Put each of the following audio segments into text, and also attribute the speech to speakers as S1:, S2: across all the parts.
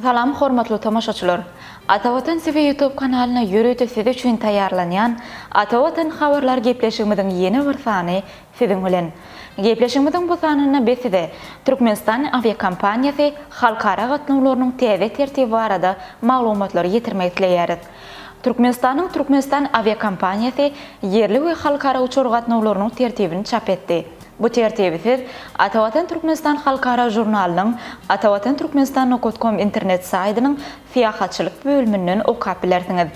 S1: Salam hormatly tomaşaçylar! Atavatan TV YouTube kanalyna ýörite siz üçin taýýarlanýan Atavatan habarlar gepleşigimiziň ýene bir sany siziň bilen. Gepleşigimiziň bu sanynda biz size Türkmenistan awiakompaniýasy halkara gatnawlarynyň täze tertibi barada maglumatlary ýetirmek isleýäris. Türkmenistanyň Türkmenistan awiakompaniýasy ýerli we halkara uçar gatnawlarynyň tertibini çap etdi. Bu tertibi siz Atavatan Türkmenistan halkara žurnalynyň Atavatan Türkmenistan nokat kom internet saýdynyň syýahatçylyk bölüminden okap bilersiňiz.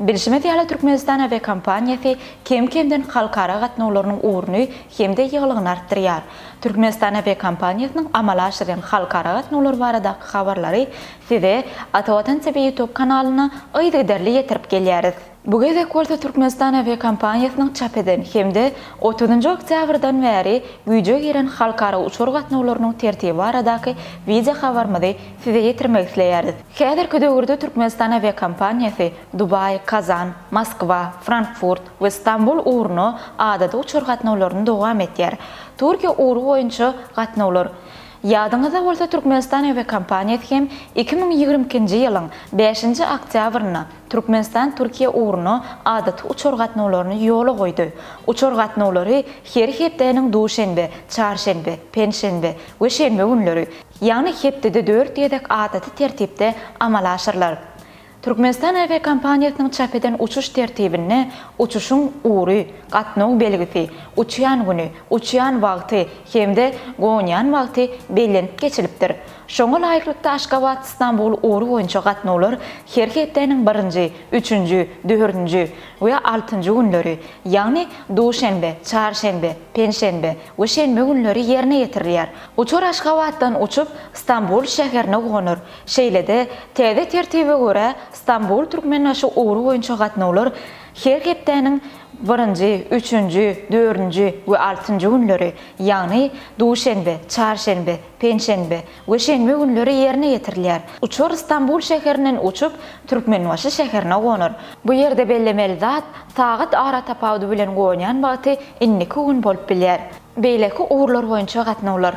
S1: Bilşimiz ýaly Türkmenistan awiakompaniýasy kem-kemden halkara gatnawlarynyň ugruny hem-de ýygylygyny artdyrýar. Türkmenistan awiakompaniýasynyň amala aşyrýan halkara gatnawlary baradaky habarlary size Atavatan TV YouTube kanalynda yzygiderli ýetirip gelýäris. Bu gezek bolsa Türkmenistan awiakompaniýasynyň çap eden hem-de otuzynjy oktýabrdan bäri güýje giren halkara uçar gatnawlarynyň tertibi baradaky wideo habarymyzy size ýetirmek isleýäris. Häzirki döwürde Türkmenistan awiakompaniýasy Dubaý, Kazan, Moskwa, Frankfurt we Stambul ugruna adaty uçar gatnawlaryny dowam etýär. Türkiýe ugry boýunça gatnawlar Ýadyňyzda bolsa Türkmenistan awiakompaniýasy hem 2022-nji ýylyň bäşinji oktýabrynda Türkmenistan-Türkiýe ugruna adaty uçar gatnawlaryny ýola goýdy. Uçar gatnawlary her hepdäniň duşenbe, çarşenbe, penşenbe we şenbe günleri, ýagny hepdede dört gezek adaty tertipde amala aşyrylar. Türkmenistan awiakompaniýasynyň çap eden uçuş tertibinde uçuşyň ugry, gatnaw belgisi, uçýan güni, uçýan wagty hem-de gonýan wagty bellenip geçilipdir. Şoňa laýyklykda Aşgabat-Stambul ugry boýunça gatnawlar her hepdäniň birinji, üçünji, dördünji we altynjy günleri, ýagny duşenbe, çarşenbe, penşenbe we şenbe günleri ýerine ýetirilýär. Uçar Aşgabatdan uçup, Stambul şäherine gonar. Şeýle-de, täze tertibe görä, Stambul-Türkmenbaşy ugry boýunça gatnawlar her hepdäniň birinji, üçünji, dördünji we altynjy günleri, ýagny duşenbe, çarşenbe, penşenbe we şenbe günleri ýerine ýetirilýär. Uçar Stambul şäherinden uçup, Türkmenbaşy şäherine gonar. Bu ýerde bellemeli zat, sagat aratapawudy bilen gonýan wagty indiki gün bolup bilýär. Beýleki ugurlar boýunça gatnawlar.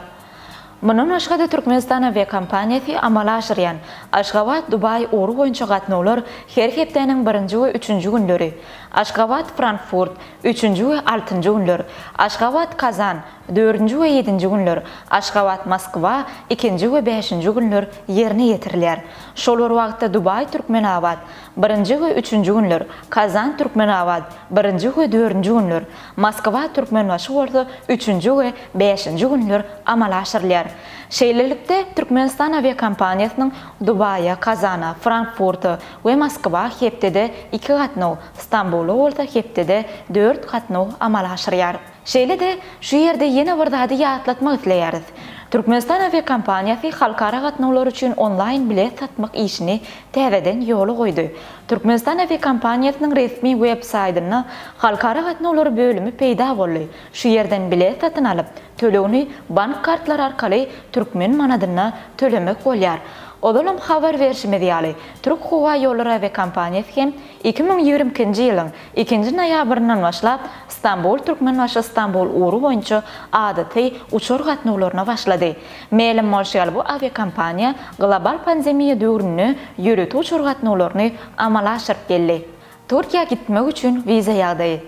S1: Mundan başga-da Türkmenistan awiakompaniýasy amala aşyrýan Aşgabat, Dubaý ugry boýunça gatnawlar her hepdäniň birinji we üçünji günleri, Aşgabat, Frankfurt, üçünji we altynjy günler, Aşgabat, Kazan, dördünji we ýedinji günler, Aşgabat, Moskwa, ikinji we bäşinji günler ýerine ýetirilýär. Şol bir wagtda Dubaý, Türkmenabat, birinji we üçünji günler, Kazan, Türkmenabat, birinji we dördünji günler, Moskwa, Türkmenbaşy bolsa üçünji we bäşinji günler amala aşyrylýar. Şeýlelikde, Türkmenistan awiakompaniýasynyň Dubaýa, Kazana, Frankfurta we Moskwa hepdede iki gatnaw, Stambula bolsa hepdede dört gatnaw amala aşyrýar. Şeýle-de, şu ýerde ýene bir zady ýatlatmak isleýäris. Türkmenistan awiakompaniýasy halkara gatnawlar üçin onlaýn bilet satmak işini täzeden ýola goýdy. Türkmenistan awiakompaniýasynyň resmi web saýtynda Halkara gatnawlary bölümi peýda boldy. Şu ýerden bilet satyn alyp, tölegini bank kartlary arkaly türkmen manadynda tölemek bolýar. Ozalam habar berşimiz ýaly, Türk howa ýollary awiakompaniýasy hem 2022-nji ýylyň ikinji noýabryndan başlap Stambul-Türkmenbaşy-Stambul ugry boýunça adaty uçar gatnawlaryna başlady. Mälim bolşy ýaly, bu awiakompaniýa global pandemiýa döwründe ýörite uçar gatnawlaryny amala aşyryp geldi. Türkiýä gitmek üçin wiza ýagdaýy.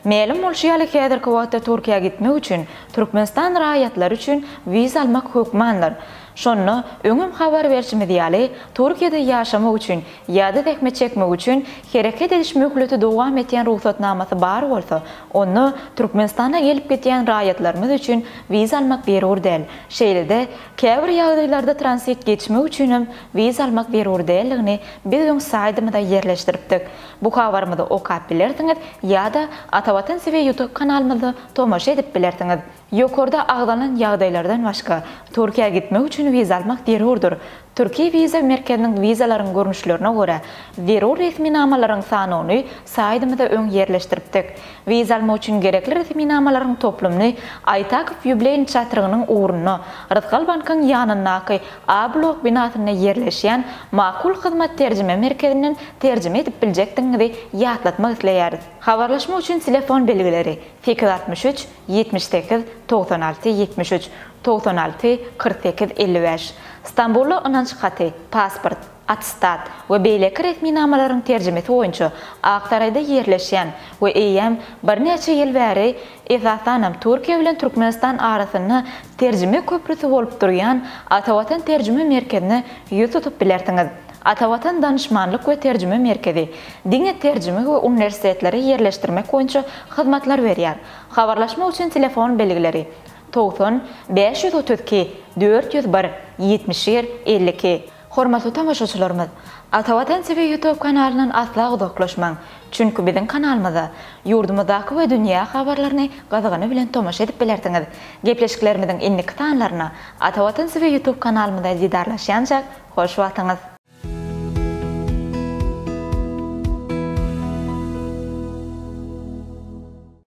S1: Mälim bolşy ýaly, häzirki wagtda Türkiýä gitmek üçin Türkmenistan raýatlary üçin wiza almak hökmandyr. Şonda, öňem habar berşimiz ýaly, Türkiýede ýaşamak üçin ýa-da zähmet çekmek üçin hereket ediş möhleti dowam etýän rugsatnamasy bar bolsa, onda Türkmenistana gelip-gidýän raýatlarymyz üçin wiza almak zerur däl. Şeýle-de, käbir ýagdaýlarda tranzit geçmek üçinem wiza almak zerur däldigini biz öň saýtymyza ýerleşdiripdik. Bu habarymyzy okap bilersiňiz ýa-da Atavatan TV YouTube kanalymyzda tomaşa edip bilersiňiz. Ýokarda agzalan ýagdaýlardan başga, Türkiýä gitmek üçin wiza almak zerurdyr. Türki wiza merkeziniň wizalaryň görnüşlerine görä, zerur resminamalaryň sanawyny saýtymyzda öň ýerleşdiripdik. Wiza almak üçin gerekli resminamalaryň toplumyny Aýtakow ýubleýn çatrygynyň ugrunda, Rysgal bankyň ýanyndaky A blok binasynda ýerleşýän Makul hyzmat terjime merkezinden terjime edip biljekdigiňizi ýatlatmak isleýäris. Habarlaşmak üçin telefon belgileri, 863 78 96 73. 96 48 55. Stambulda ynanç haty, pasport, attestat we beýleki resminamalaryň terjimesi boýunça Aksaraýda ýerleşýän we eýýäm birnäçe ýyl bäri esasanam Türkiýe bilen Türkmenistan arasynda terjime köprüsi bolup durýan Atavatan terjime merkezine ýüz tutup bilersiňiz. Atavatan danyşmanlyk we terjime merkezi diňe terjime we uniwersitetlere ýerleşdirmek boýunça hyzmatlar berýär. Habarlaşmak üçin telefon belgileri, 90 532 401 71 52. Hormatly tomaşaçylarymyz! Atavatan TV YouTube kanalyndan asla uzaklaşmaň! Çünki biziň kanalymyzda ýurdumyzdaky we dünýä habarlaryny gyzgyny bilen tomaşa edip bilersiňiz. Gepleşiklerimiziň indiki sanlaryna Atavatan TV YouTube kanalymyzda didarlaşýançak hoş wagtyňyz!